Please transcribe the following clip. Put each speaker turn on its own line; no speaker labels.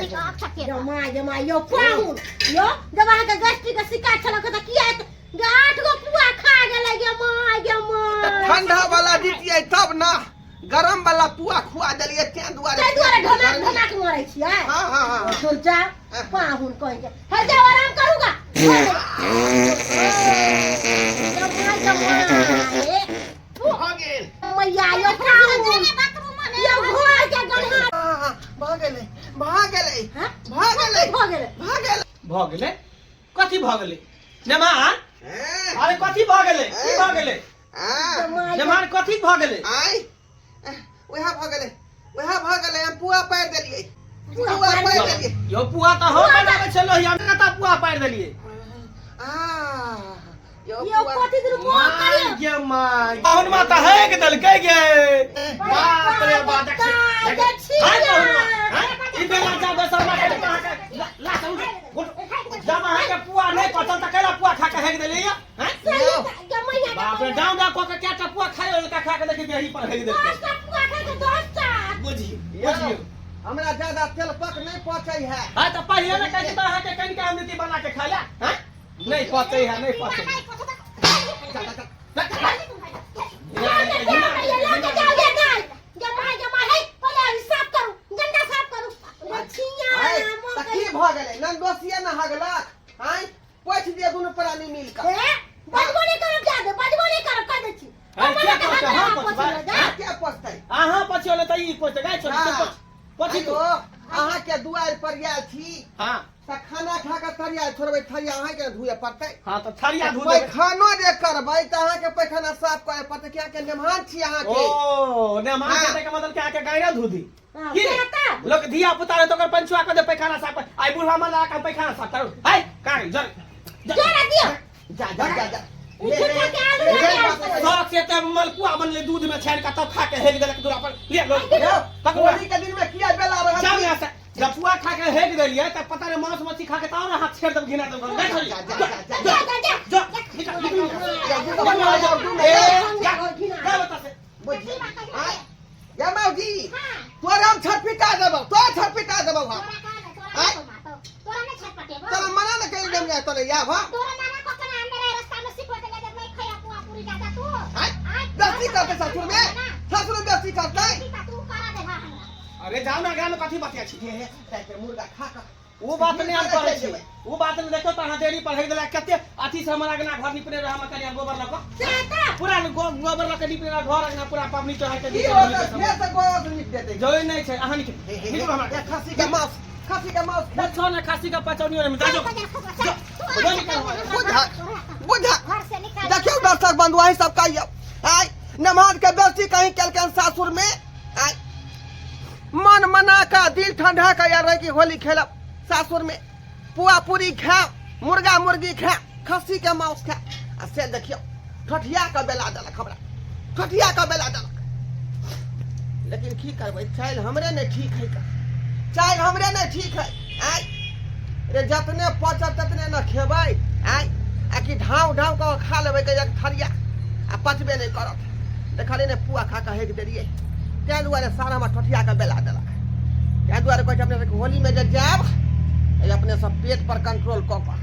जमा जमा यो पाहुन यो जब अहाँके गैस्ट्रिक के शिकायत छल तऽ किया गे आठ गो पुआ खा गेलै गे माय गे माय
ठंडा वाला दितियै तब ना गरम वाला पुआ खुआ देलियै तें दुआरे
ताहि दुआरे ढोमाक ढोमाक मरै छियै
हाँ हाँ हाँ
सुन जा पाहुन कहि के हे जाओ आराम करूँगा जमाय जमाय
भऽ गेल
मैया यो पाहुन यो घर के गन्हा
हाँ, भऽ गेलै भऽ गेलै
हाँ?
भऽ गेलै
भऽ गेलै
भऽ गेलै
भऽ गेलै कथी भऽ गेलै नेमान
हैं?
अरे कथी भऽ गेलै की भऽ गेलै
हाँ,
जमाय
नेमान कथी भऽ गेलै
आँय उएह भऽ गेलै उएह भऽ गेलै हम पुआ पारि देलियै
पुआ
पुआ
पारि
पारि देलियै
यौ पुआ तऽ हम बनाबै छलहुँ हम कतऽ पुआ पारि देलियै
आ यौ
यो
पुआ
कथी दिन मोह करियो
गे my पाहुन माता हेक देलकै गे बाप रे बाप देख
छी
हाय पाहुन मा हाय, ई बेला जा दोसर मा के अहाँके ला ला चलू उठ जब अहाँके पुआ नहि पचल तऽ कैला पुआ खा के हेक देलियै यौ हैं?
यौ
जमैया
बाप रे डाउन डाउन कऽ के कएटा पुआ खाइ लड़का खा के देखी देही पर हेक देलकै
10 टा पुआ खाइ के 10 टा
बुझियौ
यौ
बुझियौ
हमरा ज्यादा तेल पक नहि पचै है
हाँ तऽ पहिले ने कहै छी तऽ अहाँके कनिका हम रीति बना के खाय ला हैं नहीं पचै है नहीं पचै
जा, जा, जा। आँय, तऽ की भऽ गेलै नन्दोसिए ने हगलक आँय पोछि दिअ दुनू प्राणी मिल कऽ के पोछतै
अहाँ पछियो ने तऽ ई पोछतै गाय छोड़
हाँ।
पछी तू
आइयो, अहाँके दुआरि पर आयल छी
हाँ
तऽ खाना खा कऽ थरिया छोड़बै थरिया अहाँके धुए पड़तै
हाँ तऽ थरिया धो देबै
पैखानो जे करबै तऽ अहाँके पैखाना साफ करे पड़तै कियाकि मेहमान छी अहाँके
ओ मेहमान
हाँ।
के के मतलब के आके गायरा धो दी की लोक धिया पुता रहे तो ओकर पंचुआ के दे पैखाना साफ कर आई बुढ़वा मन लगा के पैखाना साफ करू हाय काहे जर
जा जा जा जा ले, ले, ले,
शौक से ते मलपुआ बनले दूध में छानि के तब खा के हेक देलक दूरा पर ले लो
यौ,
पकड़ू
होली के दिन में किया बेला रहल
जाओ
छी?
यहाँ से जब पुआ खा के हेक देलियै तब पता नहीं मांस मछली खा के तब हाथ छेड़ देब घिना देब बैठ
जा जा जा जा
जा जा निकल निकल
जा, दू मिनट, जाओ, दू
ए
मिनट।
जा जा बता से
बुझिए आँय, या मौजी तोरा हम छटपिटा देबौ तोरा छटपिटा देबौ हम तोरा मना ने करि देम जा तोरे या भा आँय, बेसी करतै ससुर में ससुर में बेसी करतै
अरे जाओ ना गाम में कथी बतिया छी
हे हे राति में मुर्गा खा कऽ
ओ बात नहीं हम करै छी ओ बात नहीं देखो तो अहाँ देरी पर हेक देला कते अथी से हमरा अंगना घर निपने रह हम करिया गोबर लऽ कऽ पूरा गोबर लऽ कऽ निपने रह घर अंगना पूरा पबनी चढ़ा के
की होतै फेर से गोबर से नीप देतै
जोइ नहीं छै अहाँ निकलू
हे, हे,
निकलू हमरा
हे, खस्सी के मांस खस्सी के मांस खा
देखो ने खस्सी के पचौनी ओहिमे जा जो जो निकल
बुझा बुझा
घर से निकाल
देखियौ दर्शक बंधु अहीं सब कहियौ आय नमाज के बेसी कहीं केलकन सासुर में आय मन मना का दिल ठंडा का यार रहे कि होली खेलब सासुर में पुआ पूरी खायब मुर्गा मुर्गी खायब खस्सी के मांस खायब आ से देखियौ ठठिया के बेला देलक हमरा ठठिया के बेला देलक लेकिन की करबै चालि हमरे नहि ठीक है का चालि हमरे नहि ठीक है आय रे जतने पचत ततने ने खेबै आय आ कि ढाँव ढाँव कऽ खा लेबै के एक थरिया आ पचबे नहि करत देखलियै ने पुआ खा कऽ हेक देलियै ताहि दुआरे सारा हमरा ठठिया कऽ बेला देलक ताहि दुआरे कहै छै अपने सबके होलीमे जे जायब एहि अपने सब पेट पर कंट्रोल कऽ कऽ